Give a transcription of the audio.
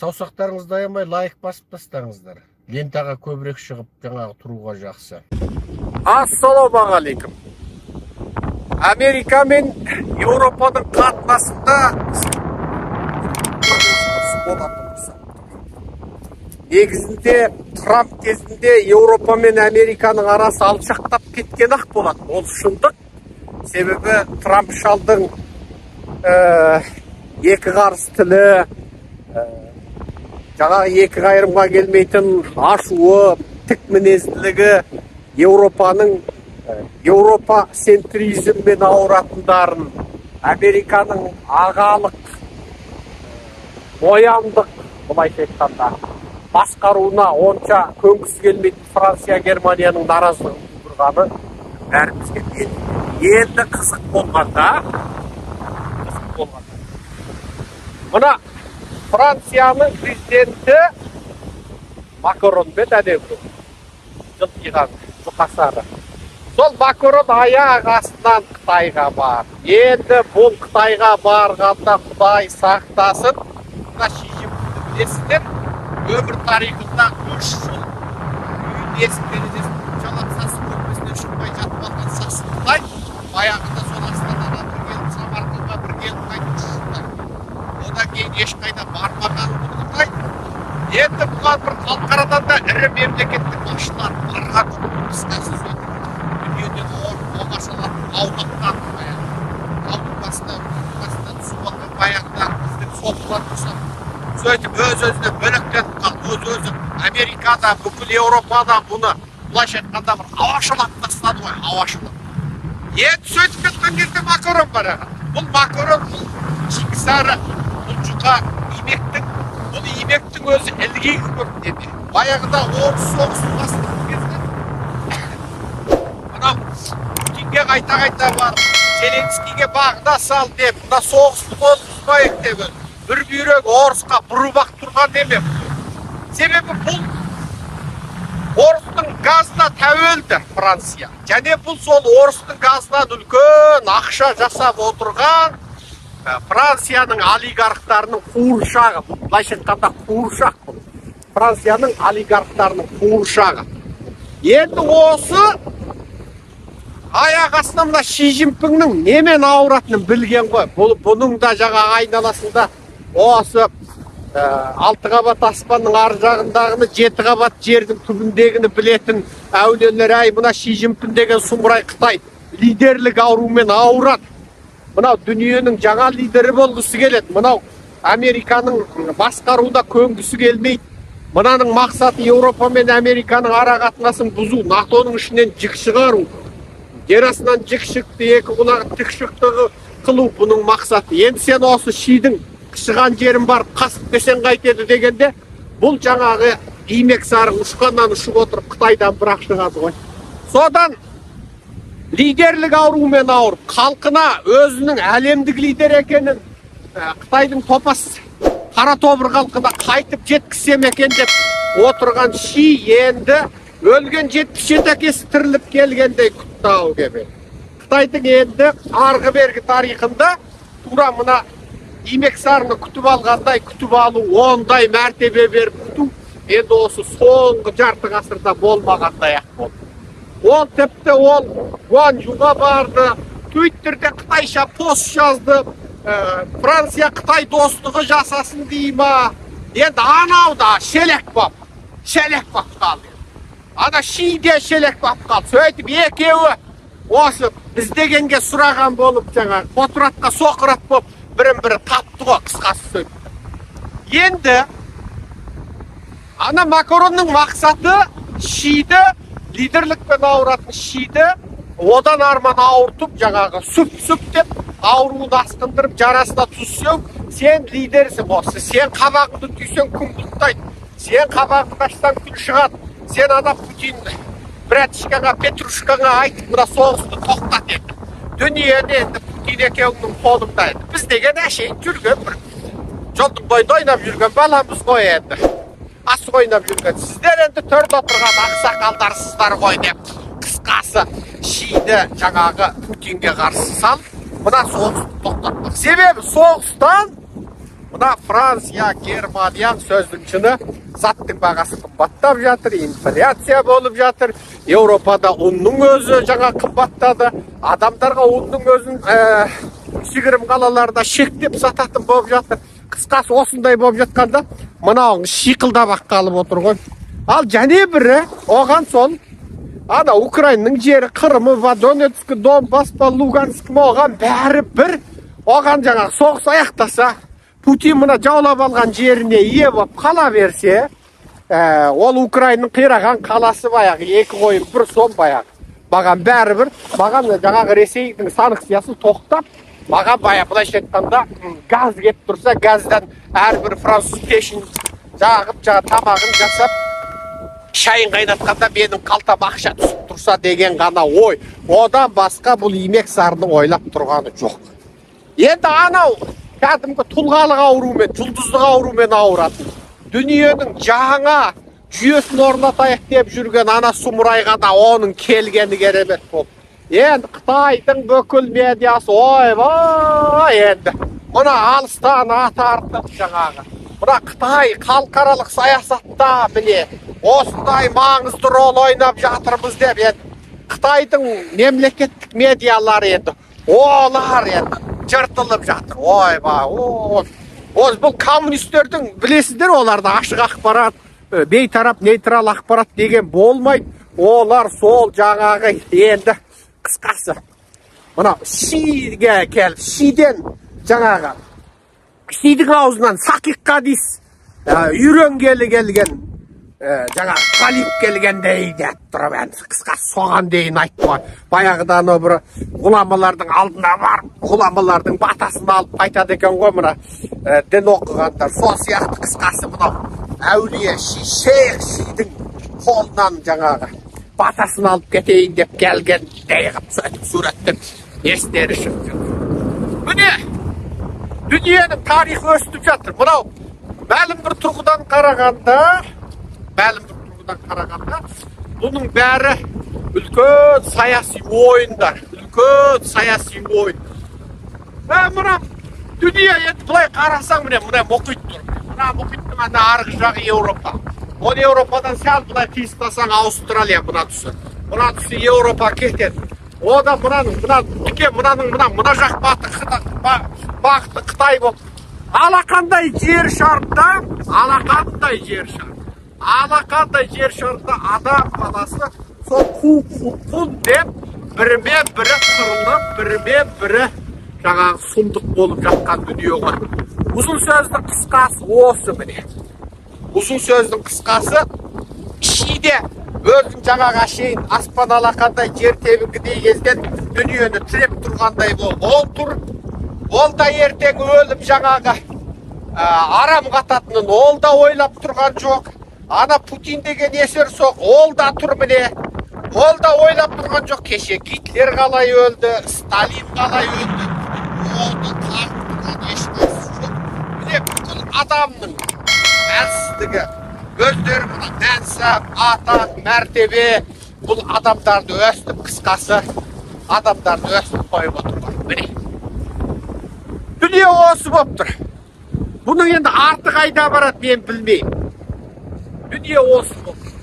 Саусақтарыңызды аямай лайк басып тастаңыздар. Лентаға көбірек шығып, жаңағы тұруға жақсы. Ассалаумағалейкум. Америка мен Еуропаның қатынасында болатын ұқсап. Негізінде Трамп кезінде Еуропа мен Американың арасы алшақтап кеткен ақ болатын. Ол шындық. Себебі Трамп шалдың екі қарыс тілі, жаңағы екі қайырымға келмейтін ашуы, тік мінезділігі Еуропаның Еуропа центризммен ауыратындарын, Американың ағалық, бояндық, былайша айтқанда, басқаруына онша көнгісі келмейтін Франция, Германияның наразылығын тудырғаны бәрімізге белгілі. Енді қызық болғанда, мына Францияның президенті Макрон бе, әнеу жылтиған жұқасары. Сол Макрон аяқ астынан Қытайға бар. Енді бұл Қытайға барғанда, Құдай сақтасын, мына Ши Цзиньпинді білесіздер, өмір тарихында 3 жыл үйінің есік терезесін жалап, сасық көрпесінен шықпай жатып алған сасық қытай. Баяғыда сол Астанаға бір келіп, Самарқанға бір келіп қайтып, 3 жылдан одан кейін ешқайда бармаған бұл қытай. Енді бұған бір халықарадан да ірі мемлекеттік басшылар барған жоқ. Қысқасы, сөйтіп дүниеден оңашаланып, аулақтан, баяғы таудың басына түсіп алған баяғыда біздің соққылар ұқсап, сөйтіп өз өзіне бөлектеніп қалды. Өз өзі Америкада, бүкіл Еуропада бұны, былайша айтқанда, бір ауашалап тастады ғой, ауашалап. Енді сөйтіп кеткен кезде Макрон барады. Бұл Макрон, бұл шикісары, бұл жұқа имектің, бұл имектің өзі ілгегі көп неме. Баяғыда орыс соғысы басталған кезде мынау Путинге қайта қайта барып, Зеленскийге бағда сал деп, мына соғысты болғызбайық деп, бір бүйрек орысқа бұрып ақ тұрған неме. Себебі бұл орыстың газына тәуелді Франция. Және бұл сол орыстың газынан үлкен ақша жасап отырған Францияның олигархтарының қуыршағы. Бұл, былайша айтқанда, қуыршақ бұл. Францияның олигархтарының қуыршағы. Енді осы аяқ астынан мына Ши Цзиньпиннің немен ауыратынын білген ғой. Бұл, бұның да жаңа айналасында осы алты қабат аспанның ар жағындағыны, жеті қабат жердің түбіндегіні білетін әулиелер: әй, мына Ши Цзиньпин деген сұмырай қытай лидерлік аурумен ауырады. Мынау дүниенің жаңа лидері болғысы келеді. Мынау Американың басқаруына көнгісі келмейді. Мынаның мақсаты Еуропа мен Американың ара қатынасын бұзу, НАТО-ның ішінен жік шығару. Жер астынан жік шықты, екі құлағы тік шықты қылу бұның мақсаты. Енді сен осы Шидің қышыған жерін барып қасып десең қайтеді дегенде, бұл жаңағы имек сары ұшқаннан ұшып отырып Қытайдан бірақ шығады ғой. Содан лидерлік аурумен ауырып, халқына өзінің әлемдік лидер екенін, Қытайдың топас қара тобыр халқына қайтып жеткізсем екен деп отырған Ши енді өлген 77 әкесі тіріліп келгендей күтті ау кебе. Қытайдың енді арғы бергі тарихында тура мына имек сарыны күтіп алғандай күтіп алу, ондай мәртебе беріп күту енді осы соңғы жарты ғасырда болмағандай ақ болды. Ол тіпті ол Гуанчжуға барды, Твиттерде қытайша пост жазды, Франция Қытай достығы жасасын дей ма. Енді анау да шелек боп қалды. Ана Ши де шелек боп қалды. Сөйтіп екеуі осы іздегенге сұраған болып, жаңағы қотыратқа соқырат болып, бірін бірі тапты ғой, қысқасы, сөйтіп. Енді ана Макронның мақсаты Шиді, лидерлікпен ауыратын Шиді одан арман ауыртып, жаңағы сүп сүп деп ауруын асқындырып, жарасына тұз сеуіп, сен лидерсің осы, сен қабағыңды түйсең, күн бұлттайды, сен қабағыңды ашсаң, күн шығады, сен ана Путин братишкаңа, петрушкаңа айтып, мына соғысты тоқтат, енді дүниені енді Путин екеуіңнің қолыңда, енді біз деген әшейін жүрген, бір жолдың бойында ойнап жүрген баламыз ғой, енді асық ойнап жүрген, сіздер енді төрде отырған ақсақалдарсыздар ғой деп, қысқасы, Шиді жаңағы Путинге қарсы салып, мына соғысты тоқтатпақ. Себебі соғыстан Мына Франция, Германия, сөздің шыны, заттың бағасы қымбаттап жатыр, инфляция болып жатыр. Еуропада ұнның өзі жаңа қымбаттады. Адамдарға ұнның өзін кішігірім қалаларда шектеп сататын болып жатыр. Қысқасы, осындай болып жатқанда, мынауың шиқылдап ақ қалып отыр ғой. Ал және бірі оған сол ана Украинаның жері, Қырымы ба, Донецк, Донбасс па, Луганск ма, оған бәрі бір. Оған жаңағы соғыс аяқтаса, Путин мына жаулап алған жеріне ие болып қала берсе, ол Украинаның қираған қаласы баяғы екі қойып бір сом баяғы. Маған бәрібір, маған жаңағы Ресейдің санкциясы тоқтап, маған баяғы, былайша айтқанда, газ келіп тұрса, газдан әрбір француз пешін жағып, жаңа тамағын жасап, шайын қайнатқанда менің қалтама ақша түсіп тұрса деген ғана ой. Одан басқа бұл имек сарыны ойлап тұрғаны жоқ. Енді анау кәдімгі тұлғалық аурумен, жұлдыздық аурумен ауыратын, дүниенің жаңа жүйесін орнатайық деп жүрген ана сұмырайға да оның келгені керемет болды. Енді Қытайдың бүкіл медиасы, ойбай, енді мына алыстан ат артып, жаңағы мына Қытай халықаралық саясатта міне осындай маңызды рол ойнап жатырмыз деп, енді Қытайдың мемлекеттік медиалары, енді олар енді жыртылып жатыр. Ойбай, о, бұл коммунистердің, білесіздер, оларда ашық ақпарат, бейтарап, нейтрал ақпарат деген болмайды. Олар сол жаңағы, енді қысқасы, мынау Шиге келіп, Шиден, жаңағы Шидің аузынан сақиқ хадис үйренгелі келген, жаңағы талип келгендей деп тұрып, енді қысқасы, соған дейін айтты ғой. Баяғыда анау бір ғұламалардың алдына барып, ғұламалардың батасын алып қайтады екен ғой мына дін оқығандар. Сол сияқты, қысқасы, мынау әулие Ши, шейх Шидің қолынан жаңағы батасын алып кетейін деп келгендей қылып сөйтіп суреттеп, естері шығып жатыр. Міне, дүниенің тарихы өстіп жатыр. Мынау мәлім бір тұрғыдан қарағанда, мәлім бір тұрғыдан қарағанда, бұның бәрі үлкен саяси ойындар, үлкен саяси ойын. Мына дүние енді былай қарасаң, міне, мына мұхит тұр. Мына мұхиттың ана арғы жағы Еуропа. Ол Еуропадан сәл былай қиыстасаң, Аустралия. Мына тұсы, мына тұсы Еуропа кетеді. Одан мынаның мына тіке мынаның мына мына жақ бағыты Қытай болып, алақандай жер шарында, алақандай жер шары, алақандай жер шарында адам баласы сол қу қу деп бірімен бірі қырылып, бірімен бірі жаңағы сұмдық болып жатқан дүние ғой. Ұзын сөздің қысқасы осы, міне. Ұзын сөздің қысқасы, Шиде өзің жаңағы әшейін аспан алақандай, жер тебінгідей кезден дүниені тіреп тұрғандай болып ол тұр. Ол да ертең өліп, жаңағы арам қататынын ол да ойлап тұрған жоқ. Ана Путин деген есерсоқ, ол да тұр, міне, ол да ойлап тұрған жоқ. Кеше Гитлер қалай өлді, Сталин қалай өлді, оны қағып тұрған ешқайсысы жоқ. Міне, бүкіл адамның әлсіздігі, өздері мына мәнсап, атақ, мәртебе, бұл адамдарды өстіп, қысқасы, адамдарды өстіп қойып отыр ғой. Міне, дүние осы болып тұр. Бұның енді арты қайда барады, мен білмеймін. Дүние осы болып